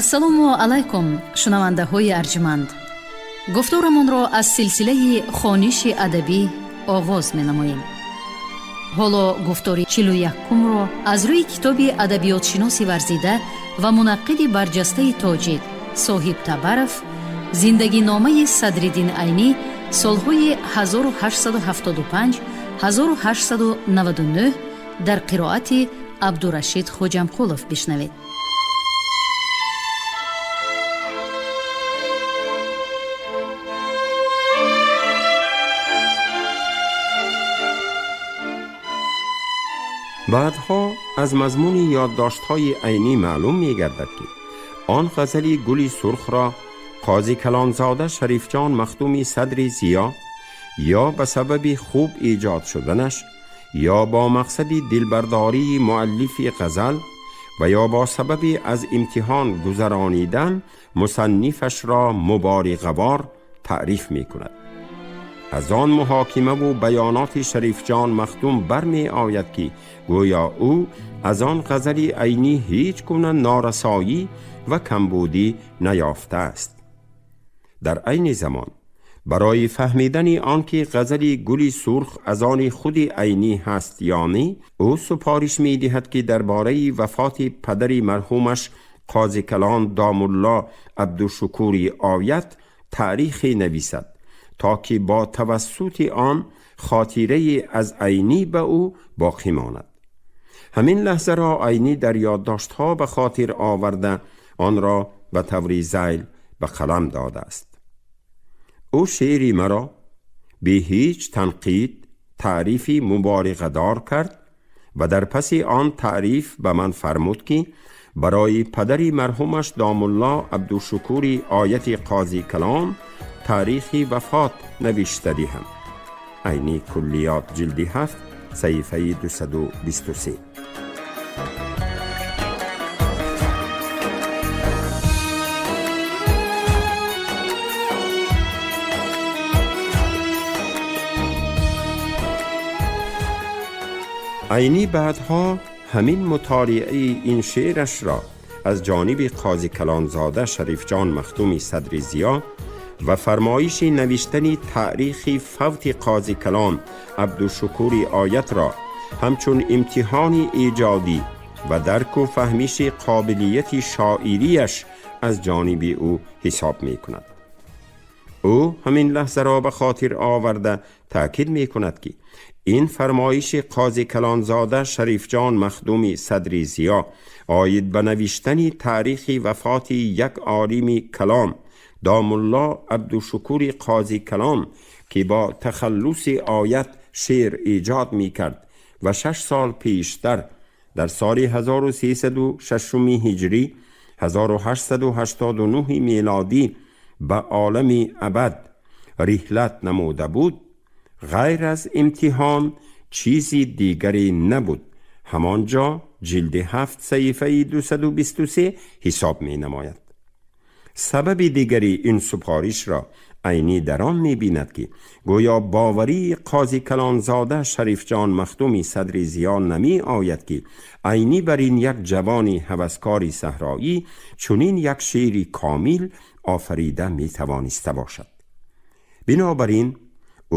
Ассалому алайкум, шунавандаҳои арҷманд. Гуфторамонро аз силсилаи хониши адабӣ оғоз менамоем. Ҳоло гуфтори 41-умро аз рӯи китоби адабиётшиноси варзида ва мунаққиди барҷастаи тоҷик Соҳиб Табаров «Зиндагиномаи Садриддин Айнӣ солҳои 1875-1899» дар қироати Абдурашид Хоҷамқулов бишнавед. Баъдҳо аз мазмуни ёддоштҳои Айнӣ маълум мегардад, ки он ғазали «Гули сурхро» Қози Калонзода Шарифҷон Махдуми Садри Зиё ё ба сабаби хуб эҷод шуданаш, ё бо мақсади дилбардории муаллифи ғазал ва ё бо сабаби аз имтиҳон гузаронидан мусаннифашро мубориғавор таъриф мекунад. Аз он муҳокимаву баёноти Шарифҷон Махдум бармеояд, ки гӯё ӯ аз он ғазали Айнӣ ҳеҷ гуна норасоӣ ва камбудӣ наёфтааст. Дар айни замон барои фаҳмидани он ки ғазали «Гули сурх» аз они худи Айнӣ ҳаст ё не, ӯ супориш медиҳад, ки дар бораи вафоти падари марҳумаш Қози Калон Домулло Абдушукури Оят таърихе нависад, то ки бо тавассути он хотирае аз Айнӣ ба ӯ боқӣ монад. Ҳамин лаҳзаро Айнӣ дар ёддоштҳо ба хотир оварда, онро ба таври зайл ба қалам додааст. Ӯ шеъри маро бе ҳеҷ танқид таърифи муболиғадор кард ва дар паси он таъриф ба ман фармуд, ки барои падари марҳумаш Домулло Абдушукури Ояти Қози Калон таърихи вафот навишта диҳам. Айнӣ, Куллиёт, ҷилди 7, саҳифаи 223. Айнӣ баъдҳо ҳамин мутолиаи ин шеърашро аз ҷониби Қози Калонзода Шарифҷон Махдуми Садри Зиё ва фармоиши навиштани таърихи фавти Қози Калон Абдушукури Оятро ҳамчун имтиҳони эҷодӣ ва дарку фаҳмиши қобилияти шоирияш аз ҷониби ӯ ҳисоб мекунад. Ӯ ҳамин лаҳзаро ба хотир оварда таъкид мекунад, ки ин фармоиши Қози Калонзода Шарифҷон Махдуми Садри Зиё оид ба навиштани таърихи вафоти як олими калон Домулло Абдушукури Қози Калон, ки бо тахаллуси Оят шеър эҷод мекард ва 6 сол пештар дар соли 1306 ҳиҷрӣ, 1889 мелодӣ ба олами абад риҳлат намуда буд, ғайр аз имтиҳон чизи дигаре набуд. Ҳамон ҷо ҷилди 7, саҳифаи 223 ҳисоб менамояд. Сабаби дигари ин супоришро Айнӣ дар он мебинад, ки гӯё боварии Қози Калонзода Шарифҷон Махдуми Садри Зиё намеояд, ки Айнӣ бар ин як ҷавони ҳаваскори саҳроӣ чунин як шеъри комил офарида метавониста бошад. Бинобар ин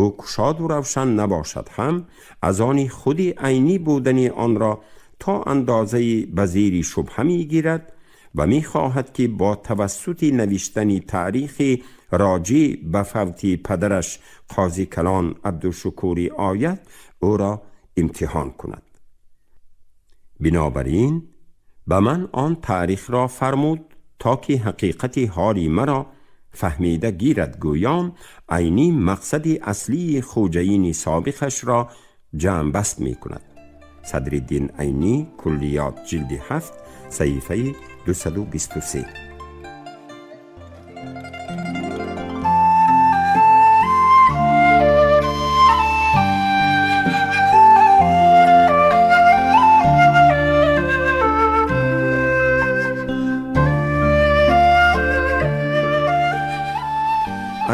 ӯ кушоду равшан набошад ҳам, аз они худи Айнӣ будани онро то андозаи ба зери шубҳа мегирад ва мехоҳад, ки бо тавассути навиштани таърихи роҷеъ ба фавти падараш Қози Калон Абдушукури Оят ӯро имтиҳон кунад. Бинобар ин ба ман он таърихро фармуд, то ки ҳақиқати ҳоли маро фаҳмида гирад. Гӯён Айнӣ мақсади аслии хоҷаини собиқашро ҷамъбаст мекунад. Садриддин Айнӣ, Куллиёт, ҷилди 7, саҳифаи 223.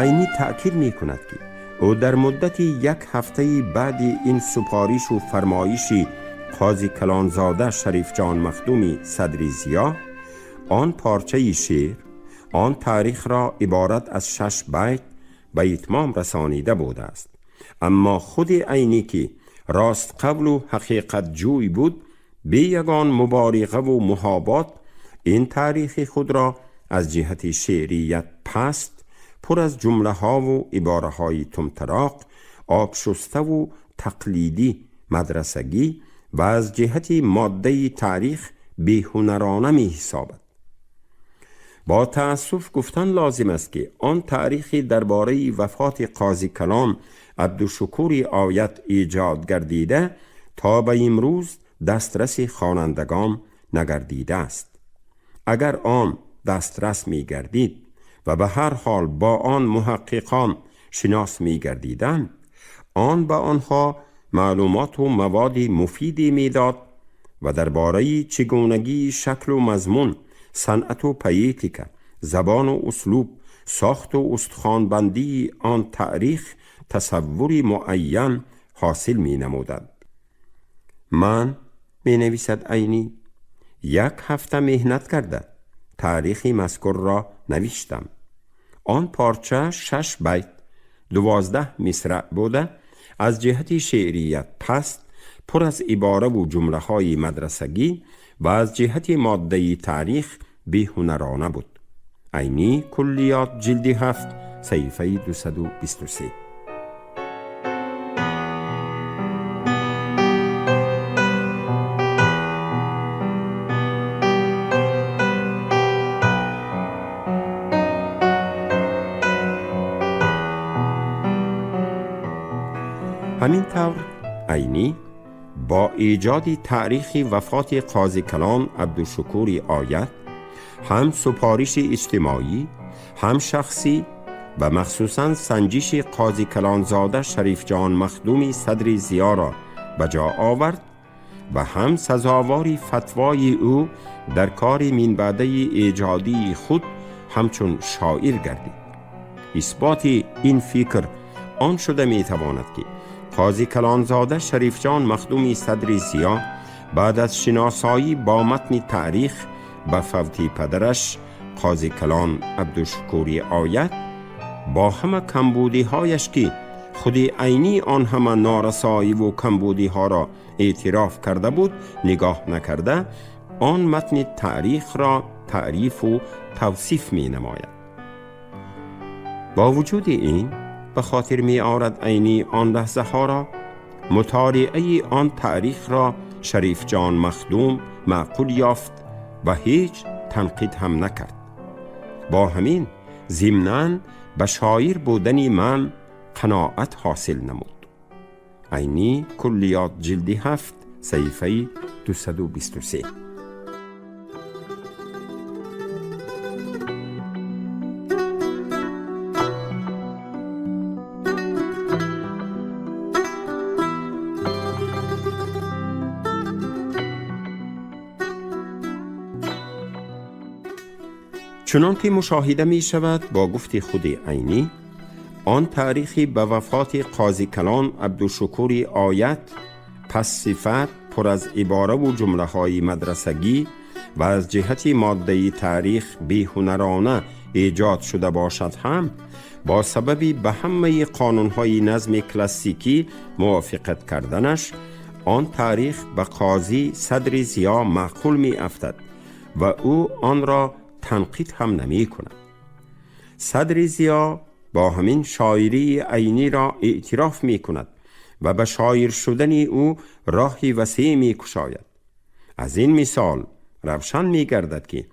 Айнӣ таъкид мекунад, ки ӯ дар муддати як ҳафтаи баъди ин супоришу фармоиши Қози Калонзода Шарифҷон Махдуми Садри Зиё آن پارچه شعر آن تاریخ را عبارت از 6 بیت به اتمام رسانیده بوده است. اما خود عینی که راست قول و حقیقت جوی بود، بی یگان مبارغه و محابات این تاریخ خود را از جهت شعریت پست، پر از جمله ها و عباره های تمطراق، آب شسته و تقلیدی مدرسگی و از جهت ماده تاریخ بی‌هنرانه می حسابد. با تأسف گفتن لازم است که آن تاریخی درباره وفات قاضی کلان عبدالشکور آیت ایجاد گردیده تا به امروز دسترس خوانندگان نگردیده است. اگر آن دسترس می گردید و به هر حال با آن محققان شناس می گردیدند، آن به آنها معلومات و مواد مفیدی می داد و درباره چگونگی شکل و مضمون، صنعت و پویتیکا، زبان و اسلوب، ساخت و استخوان‌بندی آن تاریخ تصوری معین حاصل می نمودند. من، می نویسد عینی، 1 هفته مهنت کرده تاریخ مذکور را نوشتم. آن پارچه 6 بیت 12 مصرع بوده، از جهت شعریت پست، پر از عباره و جمله های مدرسگی و از جهت ماده تاریخ بی‌هنرانه بود. عینی کلیات جلد 7 صحیفه 223. همین طور عینی با ایجاد تاریخ وفات قاضی کلان عبدالشکور آیت، هم سپارش اجتماعی، هم شخصی و مخصوصاً سنجش قاضی کلان زاده شریف جان مخدوم صدر ضیا را به جا آورد و هم سزاوار فتوای او در کار منبعده ایجادی خود همچون شاعر گردید. اثبات این فکر آن شده می تواند که قاضی کلانزاده شریف جان مخدوم صدر ضیا بعد از شناسایی با متن تاریخ به فوت پدرش قاضی کلان عبدالشکور آیت، با همه کمبودی هایش که خود عینی آن همه نارسایی و کمبودی ها را اعتراف کرده بود نگاه نکرده، آن متن تاریخ را تعریف و توصیف می نماید. با وجود این به خاطر می آورد عینی آن لحظه ها را، مطالعه آن تاریخ را شریف جان مخدوم معقول یافت و هیچ تنقید هم نکرد. با همین ضمناً به شاعر بودن من قناعت حاصل نمود. عینی کلیات جلد 7 صحیفه 223. چنان که مشاهده می شود با گفت خود عینی، آن تاریخی به وفات قاضی کلان عبدالشکور آیت پس صفت پر از عباره و جمله های مدرسگی و از جهت ماده تاریخ بی‌هنرانه ایجاد شده باشد هم با سبب به همه قانونهای نظم کلاسیکی موافقت کردنش، آن تاریخ به قاضی صدر ضیا معقول می افتد و او آن را تنقید هم نمی کند. صدر ضیا با همین شاعری عینی را اعتراف می کند و به شاعر شدن او راهی وسیع می کشاید. از این مثال روشن می گردد که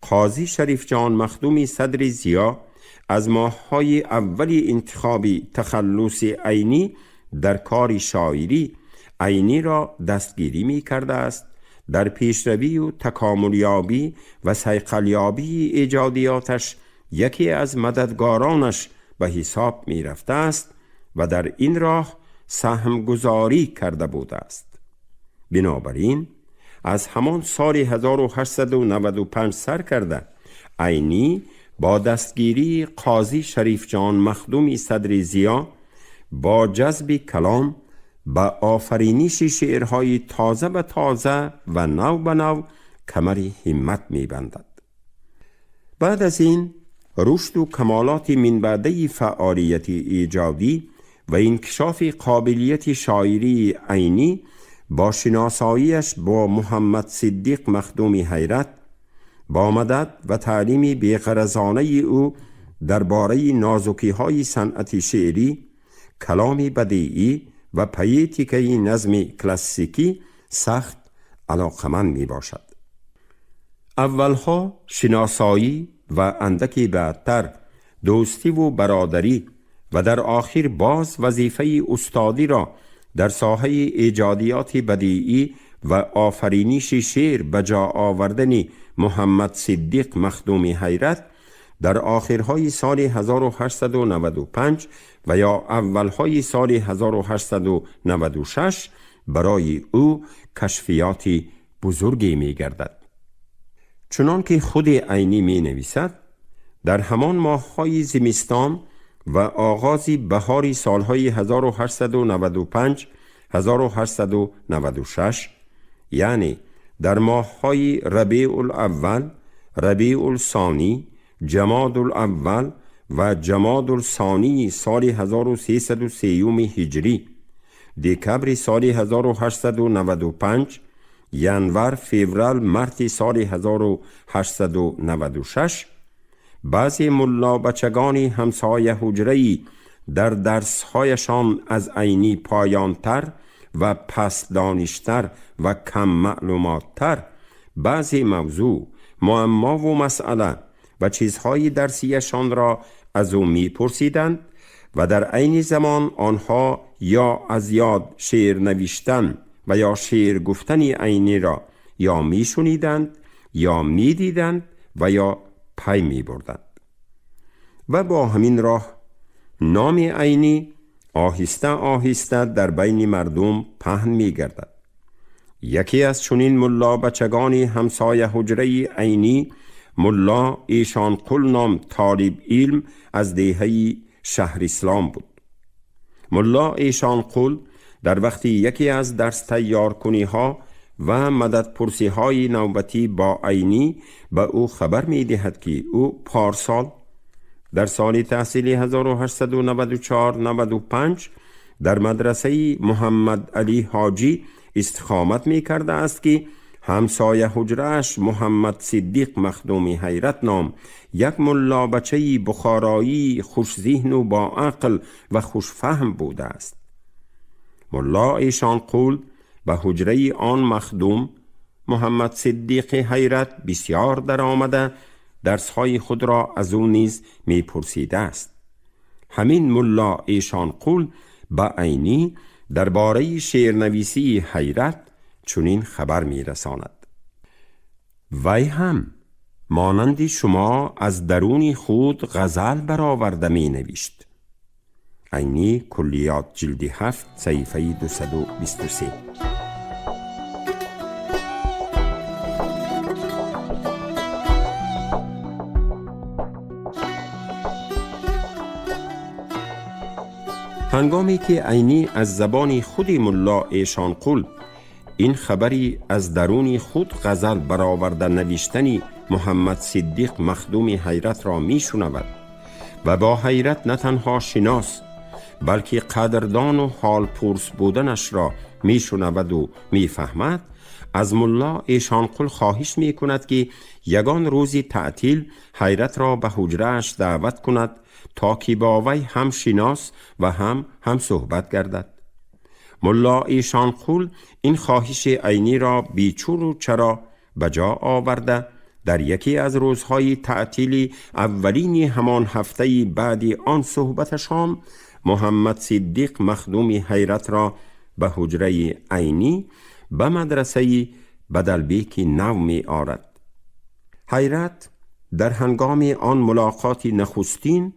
قاضی شریف جان مخدوم صدر ضیا از ماه‌های اول انتخاب تخلص عینی در کار شاعری عینی را دستگیری می کرده است، در پیشروی و تکاملیابی و صیقلیابی ایجادیاتش یکی از مددگارانش به حساب می رفته است و در این راه سهمگذاری کرده بوده است. بنابراین از همان سال 1895 سر کرده عینی با دستگیری قاضی شریف جان مخدوم صدر ضیا با جذب کلام به آفرینش شعرهای تازه به تازه و نو به نو کمر همت می بندد. بعد از این رشد و کمالات منبعده فعالیت ایجادی و انکشاف قابلیت شاعری عینی با شناساییش با محمد صدیق مخدوم حیرت، با مدد و تعلیم بی‌غرضانه او درباره نازکی‌های صنعت شعری، کلام بدیعی و پویتیکای نظم کلاسیکی سخت علاقمند می باشد. اولها شناسایی و اندکی بعدتر دوستی و برادری و در آخر باز وظیفه استادی را در ساحه ایجادیات بدیعی و آفرینش شعر به جا آوردن محمد صدیق مخدوم حیرت در آخرهای سال 1895 و یا اولهای سال 1896 برای او کشفیات بزرگی می گردد. چنان که خود عینی می نویسد، در همان ماه‌های زمستان و آغاز بهار سالهای 1895 1896، یعنی در ماه‌های ربیع الاول، ربیع الثانی، جماد الاول و جماد الثانی سال 1303 هجری، دکبر سال 1895، ینور، فوریه، مارت سال 1896، بعضی ملا بچگان همسایه حجره‌ای در درسهایشان از عینی پایانتر و پس دانشتر و کم معلوماتتر بعضی موضوع، معما و مسئله و چیزهای درسیشان را از او میپرسیدند و در عین زمان آنها یا از یاد شعر نوشتن و یا شعر گفتن عینی را یا میشنیدند یا میدیدند و یا پی میبردند. و با همین راه نام عینی آهسته آهسته در بین مردم پهن میگردد. یکی از چنین ملا بچگان همسایه حجره عینی، ملا ایشان قل نام طالب علم از دیهه شهر اسلام بود. ملا ایشان قل در وقتی یکی از درس تیار کنی ها و مدد پرسی های نوبتی با عینی به او خبر می دهد که او پارسال در سال تحصیلی 1894-95 در مدرسه محمد علی حاجی استقامت می کرده است که همسایه حجره‌اش محمد صدیق مخدوم حیرت نام یک ملا بچه بخارایی خوش ذهن و با عقل و خوشفهم بوده است. ملا ایشان قول به حجره آن مخدوم محمد صدیق حیرت بسیار در آمده درسهای خود را از او نیز می پرسیده است. همین ملا ایشان قول به عینی درباره شعرنویسی حیرت چنین خبر می رساند: وی هم مانند شما از درون خود غزل برآورده می نوشت. عینی کلیات جلد 7 صحیفه 223. هنگامی که عینی از زبان خود ملا ایشان قل این خبری از درون خود غزل برآورده نوشتنی محمد صدیق مخدوم حیرت را می شنود و با حیرت نه تنها شناس بلکه قدردان و حال پرس بودنش را می شنود و می فهمد، از ملا ایشان قل خواهش می کند که یگان روزی تعطیل حیرت را به حجره‌اش دعوت کند تا که با وی هم شناس و هم صحبت گردد. ملا ایشان قل این خواهش عینی را بیچون و چرا به جا آورده در یکی از روزهای تعطیل اولین همان هفته بعد آن صحبتشان محمد صدیق مخدوم حیرت را به حجره عینی به مدرسه بدلبیک نو می آرد. حیرت در هنگام آن ملاقات نخستین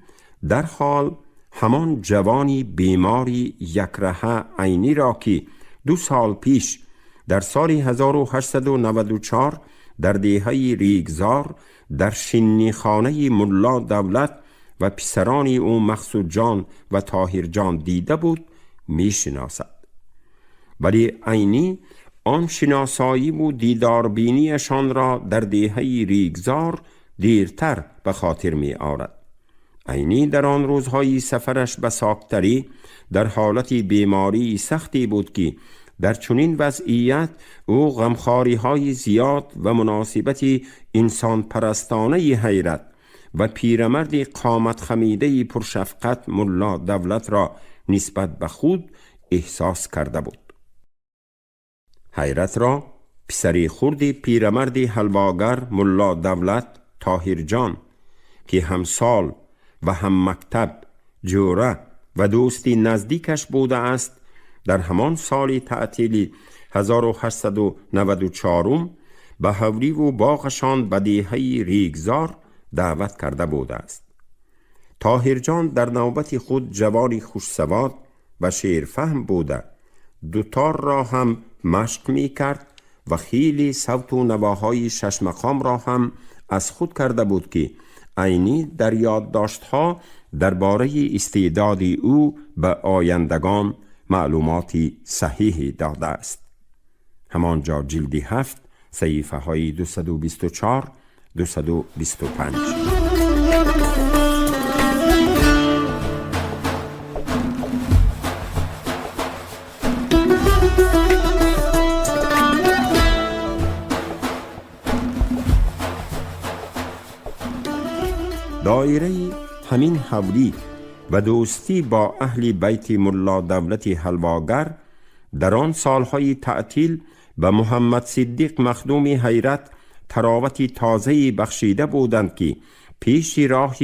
در حال همان جوانی بیماری یکرهه عینی را که 2 سال پیش در سال 1894 در دیهه ریگزار در شنیخانه ملا دولت و پسران او مقصود جان و طاهر جان دیده بود می شناسد. ولی عینی آن شناسایی و دیداربینیشان را در دیهه ریگزار دیرتر به خاطر می آورد. عینی در آن روزهای سفرش به ساکتری در حالت بیماری سختی بود که در چنین وضعیت او غمخواری های زیاد و مناسبت انسان پرستانه حیرت و پیرمرد قامت خمیده پرشفقت ملا دولت را نسبت به خود احساس کرده بود. حیرت را پسری خرد پیرمرد حلواگر ملا دولت طاهر جان که همسال و هم مکتب، جوره و دوستی نزدیکش بوده است، در همان سال تعطیل 1894 به حولی و باغشان به دیهه ریگزار دعوت کرده بوده است. طاهر جان در نوبت خود جوانی خوشسواد و شعرفهم بوده، دوتار را هم مشق می کرد و خیلی صوت و نواهای شش مقام را هم از خود کرده بود که عینی در یادداشت‌ها درباره استعداد او به آیندگان معلوماتی صحیحی داده است. همانجا جلد 7 صحیفه های 224 225. دایره همین حولی و دوستی با اهل بیت ملا دولت حلواگر در آن سالهای تعطیل به محمد صدیق مخدوم حیرت تراوت تازه‌ای بخشیده بودند که پیش راه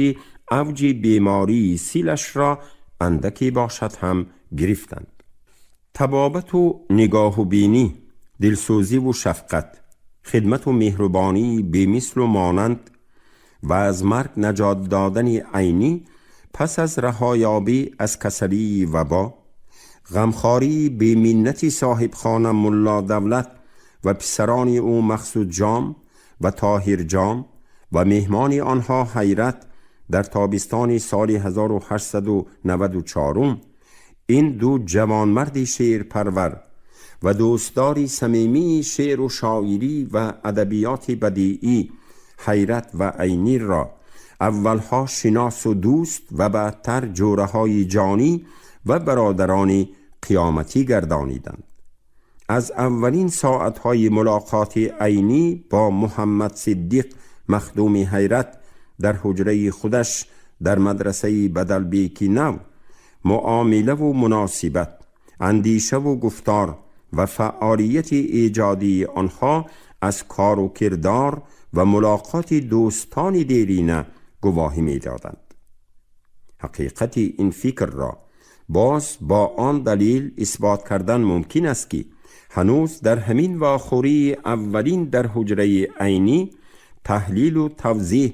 اوج بیماری سیلش را اندکی باشد هم گرفتند. طبابت و نگاه و بینی، دلسوزی و شفقت، خدمت و مهربانی بی‌مثل و مانند و از مرگ نجات دادن عینی پس از رهایابی از کسری وبا، غمخواری بی‌منت صاحب خانه ملا دولت و پسران او مقصود جام و طاهر جام و مهمان آنها حیرت در تابستان سال 1894، این دو جوانمرد شعر پرور و دوستدار صمیمی شعر و شاعری و ادبیات بدیعی حیرت و عینی را اولها شناس و دوست و بعدتر جورهای جانی و برادران قیامتی گردانیدند. از اولین ساعتهای ملاقات عینی با محمد صدیق مخدوم حیرت در حجره خودش در مدرسه بدلبیکی نو، معامله و مناسبت، اندیشه و گفتار و فعالیت ایجادی آنها از کار و کردار و ملاقات دوستان دیرینه گواهی می دادند. حقیقت این فکر را باز با آن دلیل اثبات کردن ممکن است که هنوز در همین واخوری اولین در حجره عینی تحلیل و توضیح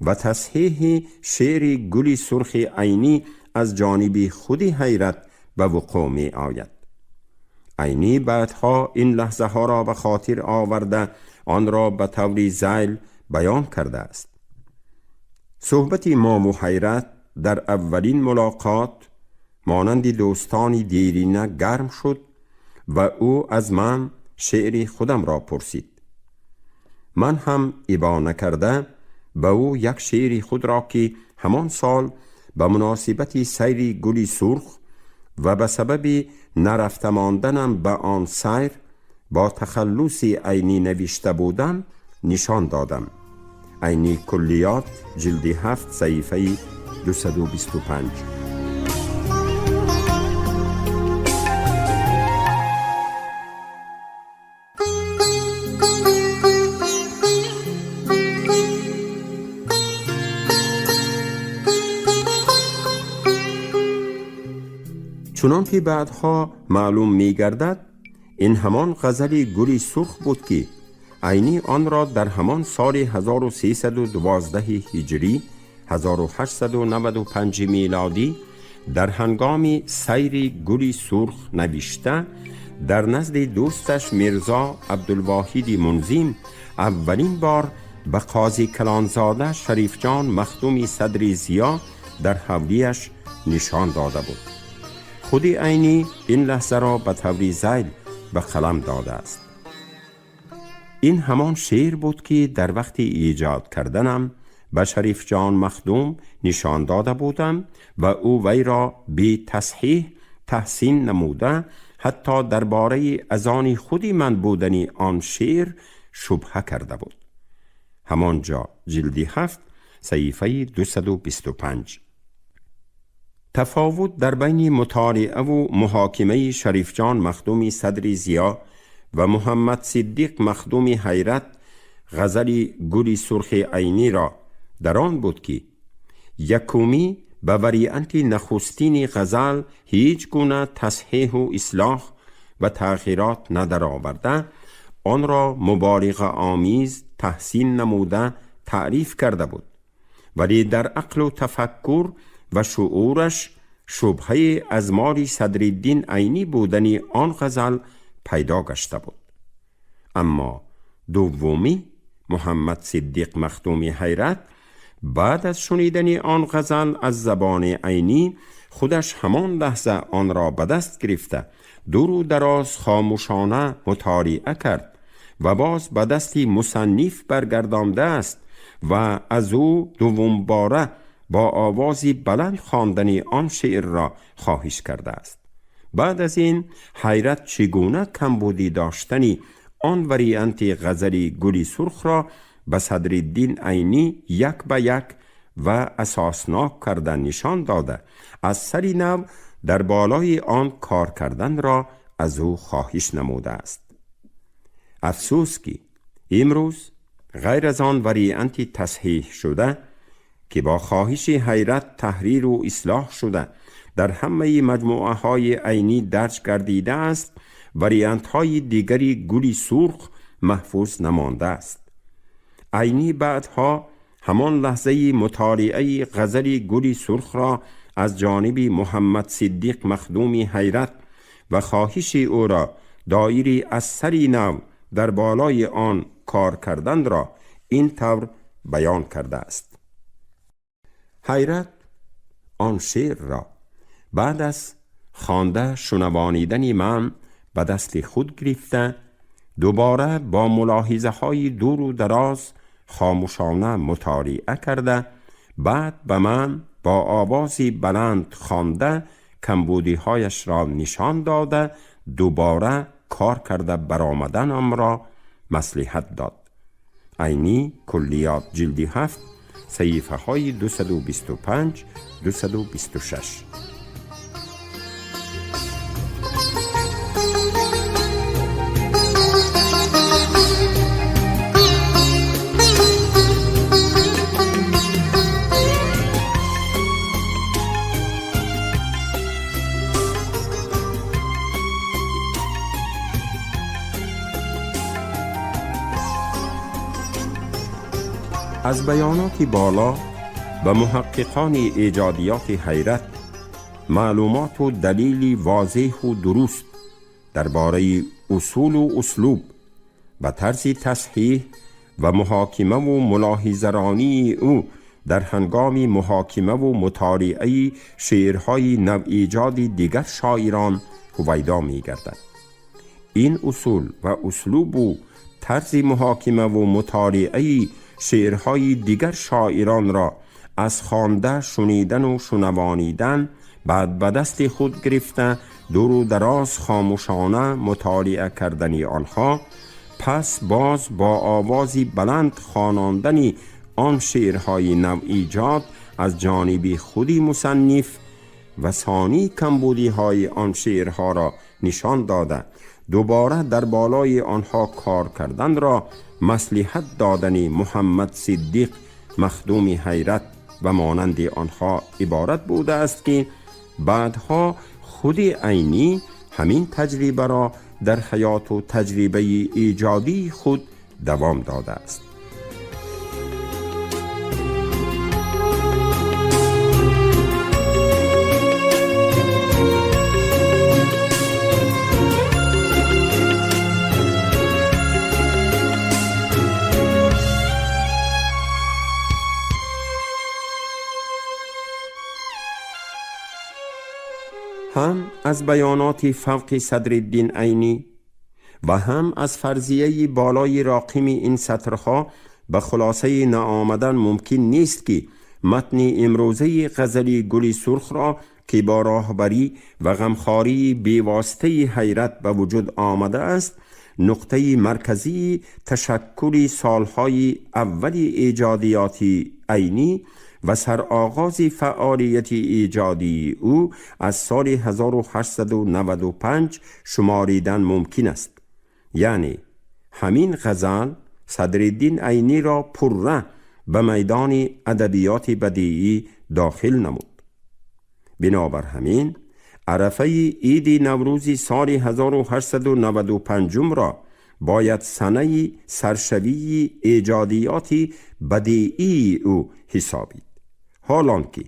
و تصحیح شعر گل سرخ عینی از جانب خود حیرت به وقوع می آید. عینی بعدها این لحظه ها را به خاطر آورده آن را به طور ذیل بیان کرده است. صحبت ما و حیرت در اولین ملاقات مانند دوستان دیرینه گرم شد و او از من شعر خودم را پرسید. من هم ابا نکرده به او یک شعر خود را که همان سال به مناسبت سیر گل سرخ و به سبب نرفته ماندنم به آن سیر با تخلص عینی نوشته بودم نشان دادم. عینی کلیات جلد 7 صحیفه 225. چنان که بعدها معلوم می گردد این همان غزل گل سرخ بود که عینی آن را در همان سال 1312 هجری 1895 میلادی در هنگام سیر گل سرخ نوشته در نزد دوستش میرزا عبدالواحد منظم اولین بار به قاضی کلانزاده شریف جان مخدوم صدر ضیا در حولیش نشان داده بود. خود عینی این لحظه را به طور ذیل به قلم داده است. این همان شعر بود که در وقت ایجاد کردنم به شریف جان مخدوم نشان داده بودم و او وی را بی تصحیح تحسین نموده، حتی درباره از آن خودی من بودنی آن شعر شبهه کرده بود. همانجا جلدی 7 صحیفه 225. تفاوت در بین مطالعه و محاکمه شریف جان مخدوم صدر ضیا و محمد صدیق مخدوم حیرت غزل گل سرخ عینی را در آن بود که یکمی به وریانت نخستین غزل هیچ گونه تصحیح و اصلاح و تغییرات ندر آورده، آن را مبالغه آمیز تحسین نموده تعریف کرده بود، ولی در عقل و تفکر و شعورش شبهه از مال صدرالدین عینی بودن آن غزل پیدا گشته بود. اما دومی محمد صدیق مخدوم حیرت بعد از شنیدن آن غزل از زبان عینی خودش همان لحظه آن را به دست گرفته دور و دراز خاموشانه مطالعه کرد و باز به دست مصنف برگردانده است و از او دوم باره با آوازی بلند خواندن آن شعر را خواهش کرده است. بعد از این حیرت چگونه کمبودی داشتنی آن وریانت غزل گل سرخ را به صدرالدین عینی یک به یک و اساسناک کردن نشان داده، از سری نو در بالای آن کار کردن را از او خواهش نموده است. افسوس که امروز غیر از آن وریانت تصحیح شده که با خواهش حیرت تحریر و اصلاح شده در همه مجموعه های عینی درج گردیده است، وریانت های دیگری گل سرخ محفوظ نمانده است. عینی بعدها همان لحظه مطالعه غزل گل سرخ را از جانب محمد صدیق مخدوم حیرت و خواهش او را دایری از سری نو در بالای آن کار کردن را این طور بیان کرده است. حیرت آن شعر را بعد از خوانده شنوانیدن من به دست خود گرفته دوباره با ملاحظه های دور و دراز خاموشانه مطالعه کرده، بعد به من با آوازی بلند خوانده کمبودی هایش را نشان داده دوباره کار کرده برآمدنم را مصلحت داد. عینی کلیات جلد 7 صحیفه های 225 226. از بیانات بالا به محققان ایجادیات حیرت معلومات و دلیل واضح و درست درباره اصول و اسلوب و طرز تصحیح و محاکمه و ملاحظه رانی او در هنگام محاکمه و مطالعه شعرهای نو ایجاد دیگر شاعران هویدا می گردد. این اصول و اسلوب و طرز محاکمه و مطالعه شعرهای دیگر شاعران را از خوانده شنیدن و شنوانیدن بعد به دست خود گرفته دور و دراز خاموشانه مطالعه کردن آنها، پس باز با آوازی بلند خواناندن آن شعرهای نو ایجاد از جانب خودی مصنف و ثانی کمبودی های آن شعرها را نشان داده دوباره در بالای آنها کار کردن را مصلحت دادن محمد صدیق مخدوم حیرت و مانند آنها عبارت بوده است که بعدها خود عینی همین تجربه را در حیات و تجربه ایجادی خود دوام داده است. هم از بیانات فوق صدرالدین عینی و هم از فرضیه بالای راقم این سطرها به خلاصه نآمدن ممکن نیست که متن امروزه غزل گل سرخ را که با راهبری و غمخواری بیواسطه حیرت به وجود آمده است، نقطه مرکزی تشکل سالهای اول ایجادیات عینی و سرآغاز فعالیت ایجادی او از سال 1895 شماریدن ممکن است. یعنی همین غزل صدرالدین عینی را پرره به میدان ادبیات بدیعی داخل نمود. بنابر همین عرفه عید نوروز سال 1895 را باید سنه سرشوی ایجادیات بدیعی او حسابید. حالان که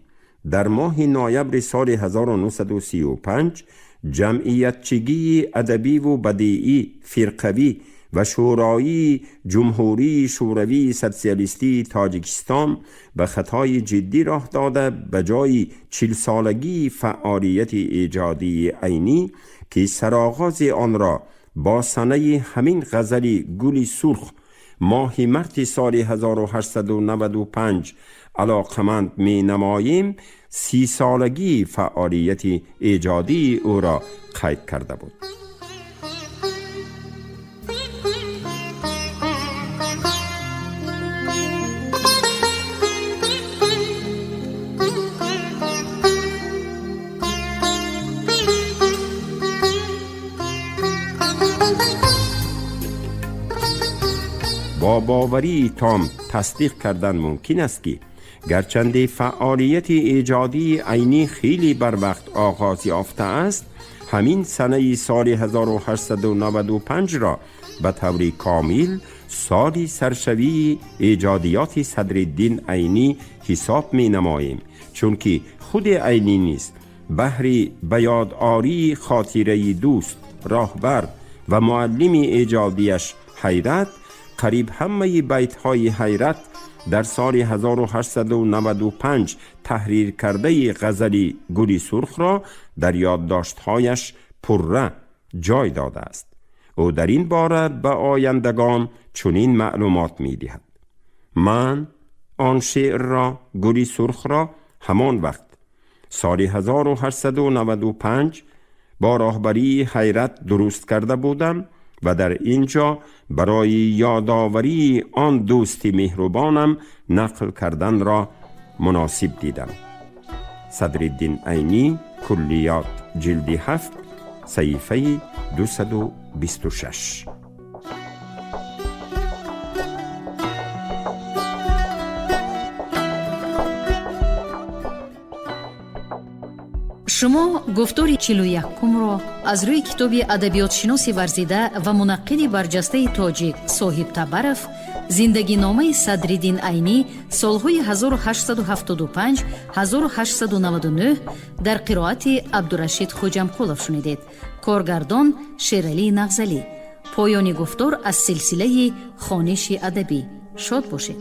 در ماه نوامبر سال 1935 جمعیتچگی ادبی و بدیعی فرقوی و شورایی جمهوری شوروی سوسیالیستی تاجیکستان به خطای جدی راه داده، به جای 40 سالگی فعالیت ایجادی عینی که سرآغاز آن را با سنه همین غزل گل سرخ ماه مارت سال 1895 علاقمند می نماییم، 30 سالگی فعالیت ایجادی او را قید کرده بود. با باوری تام تصدیق کردن ممکن است که گرچند فعالیت ایجادی عینی خیلی بر وقت آغاز یافته است، همین سنه سال 1895 را به طور کامل سال سرشوی ایجادیات صدرالدین عینی حساب می نماییم، چون که خود عینی نیز بهر به یاد آری خاطره دوست، راهبر و معلم ایجادیش حیرت، قریب همه بیت های حیرت در سال 1895 تحریر کرده غزل گل سرخ را در یادداشت‌هایش پرره جای داده است. او در این باره به آیندگان چنین معلومات می دهد: من آن شعر را، گل سرخ را، همان وقت سال 1895 با راهبری حیرت درست کرده بودم و در اینجا برای یادآوری آن دوست مهربانم نقل کردن را مناسب دیدم. صدرالدین عینی، کلیات، جلد 7، صحیفه 226. Шумо гуфтори 41-умро аз рӯи китоби адабиётшиноси варзида ва мунаққиди барҷастаи тоҷик Соҳиб Табаров «Зиндагиномаи Садриддин Айнӣ солҳои 1875-1899» дар қироати Абдурашид Хоҷамқулов шунидед. Коргардон Шералӣ Нағзалӣ. Поёни гуфтор аз силсилаи хониши адабӣ. Шод бошед.